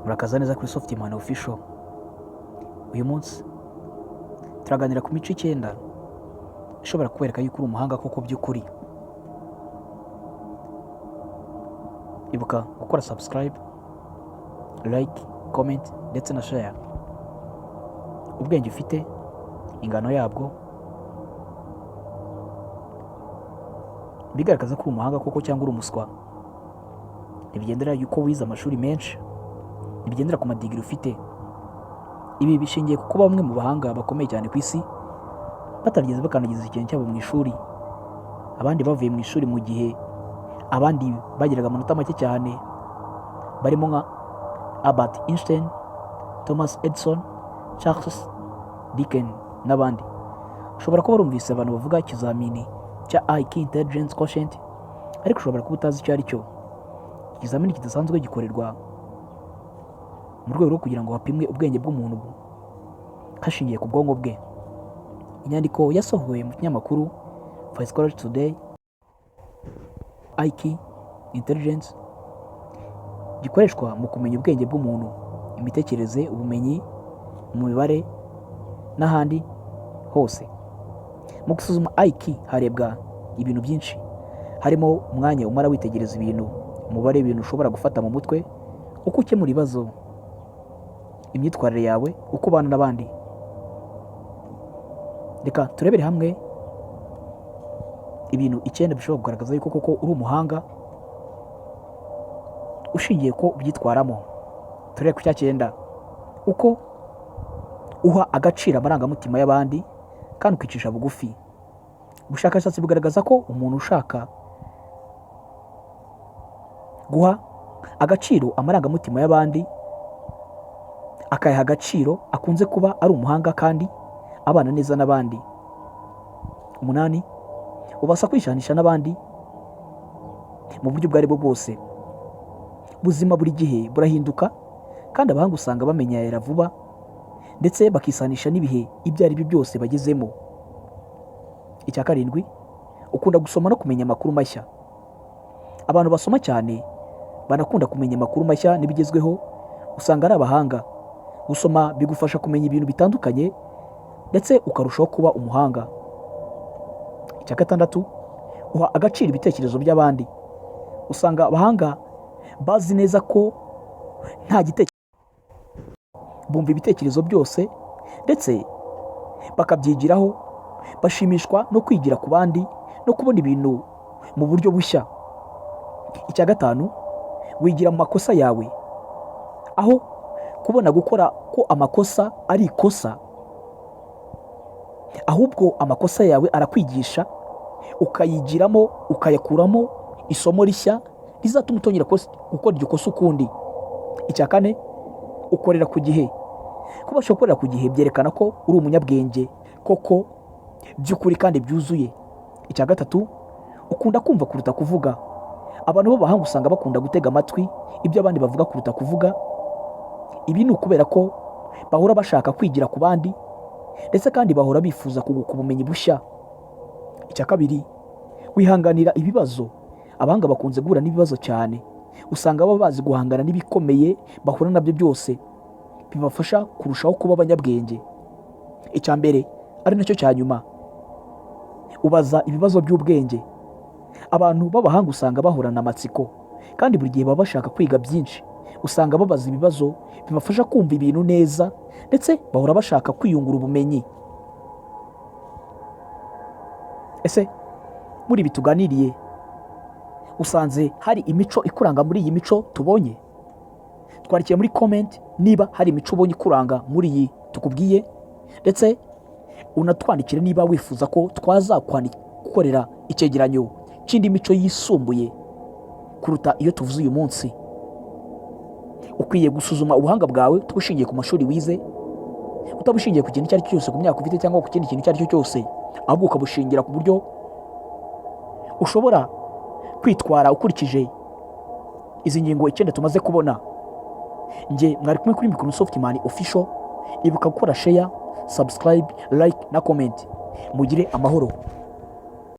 Murakaza neza kuri Softman Official. Uyu munsi turaganira ku mico icyenda ishobora kukwereka yuko uri umuhanga koko by'ukuri. Ibuka gukora subscribe, like, comment ndetse na share. Ubwenge ufite, ingano yabwo, bigaragaza ko uri umuhanga koko cyangwa uri umuswa. Ntibigendera yuko wize amashuri menshi, ntibigendera ku madigiri ufite. Ibi bishingiye ku kuba bamwe mu bahanga bakomeye cyane ku isi batarigeze bakandagiza ikirenge cyabo mu ishuri. Abandi bavuye mu ishuri mu gihe abandi bagiraga amanota make cyane, barimo nka Albert Einstein, Thomas Edison, Charles Dickens n'abandi. Ushobora kuba warumvise abantu bavuga ikizamini cya IQ, Intelligence Quotient, ariko ushobora kuba utazi icyo ari cyo. Ikizamini kidasanzwe gikorerwa mu rwego rwo kugira ngo hapimwe ubwenge bw'umuntu hashingiye ku bwonko bwe. Inyandiko yasohowe mu kinyamakuru Psychology Today, IQ Intelligence gikoreshwa mu kumenya ubwenge bw'umuntu, imitekerereze, ubumenyi mu mibare n'ahandi hose. Mu gusuzuma IQ harebwa ibintu byinshi, harimo umwanya umara witegereza ibintu, umubare w'ibintu ushobora gufata mu mutwe, uko ukemura ibibazo, imyitwarire yawe, uko ubana n'abandi. Reka turebere hamwe ibintu icyenda bishobora kugaragaza yuko koko uri umuhanga ushingiye ko ubyitwaramo. Turebe ku cya cyenda: uko uha agaciro amarangamutima y'abandi kandi ukicisha bugufi. Ubushakashatsi bugaragaza ko umuntu ushaka guha agaciro amarangamutima y'abandi, akayaha agaciro, akunze kuba ari umuhanga kandi abana neza n'abandi. Umunani, ubasha kwisanisha n'abandi mu buryo ubwo ari bwo bwose. Ubuzima buri gihe burahinduka, kandi abahanga usanga bamenyera vuba ndetse bakisanisha n'ibihe ibyo ari byo byose bagezemo. Icya karindwi, ukunda gusoma no kumenya amakuru mashya. Abantu basoma cyane, banakunda kumenya amakuru mashya n'ibigezweho, usanga ari abahanga. Gusoma bigufasha kumenya ibintu bitandukanye ndetse ukarushaho kuba umuhanga. Icya gatandatu, uha agaciro ibitekerezo by'abandi. Usanga abahanga bazi neza ko nta gitekerezo, bumva ibitekerezo byose ndetse bakabyigiraho. Bashimishwa no kwigira ku bandi no kubona ibintu mu buryo bushya. Icya gatanu, wigira mu makosa yawe. Aho kubona gukora ko amakosa ari ikosa, ahubwo amakosa yawe arakwigisha, ukayigiramo, ukayakuramo isomo rishya rizatuma utongera gukora iryo kosa ukundi. Icya kane, ukorera ku gihe. Kubasha gukorera ku gihe byerekana ko uri umunyabwenge koko by'ukuri kandi byuzuye. Icya gatatu, ukunda kumva kuruta kuvuga. Abantu b'abahanga usanga bakunda gutega amatwi ibyo abandi bavuga kuruta kuvuga. Ibi ni ukubera ko bahora bashaka kwigira ku bandi, ndetse kandi bahora bifuza kunguka ubumenyi bushya. Icya kabiri, wihanganira ibibazo. Abahanga bakunze guhura n'ibibazo cyane. Usanga baba bazi guhangana n'ibikomeye bahura nabyo byose, bibafasha kurushaho kuba abanyabwenge. Icya mbere, ari nacyo cya nyuma, ubaza ibibazo by'ubwenge. Abantu b'abahanga usanga bahorana amatsiko kandi buri gihe baba bashaka kwiga byinshi. Usanga babaza ibibazo bibafasha kumva ibintu neza, ndetse bahora bashaka kwiyungura ubumenyi. Ese muri ibi tuganiriye, usanze hari imico ikuranga muri iyi mico tubonye? Twandikiye muri comment niba hari imico ubonye ikuranga muri iyi tukubwiye, ndetse unatwandikire niba wifuza ko twazagukorera icyegeranyo cy'indi mico yisumbuye kuruta iyo tuvuze uyu munsi. Ukwiye gusuzuma ubuhanga bwawe utabushingiye ku mashuri wize, utabushingiye ku kintu icyo ari cyo cyose, ku myaka ufite cyangwa ku kindi kintu icyo ari cyo cyose, ahubwo ukabushingira ku buryo ushobora kwitwara ukurikije izi ngingo icyenda tumaze kubona. Njye mwari kumwe kuri mikoro Softman Official. Ibuka gukora share, subscribe, like na comment. Mugire amahoro.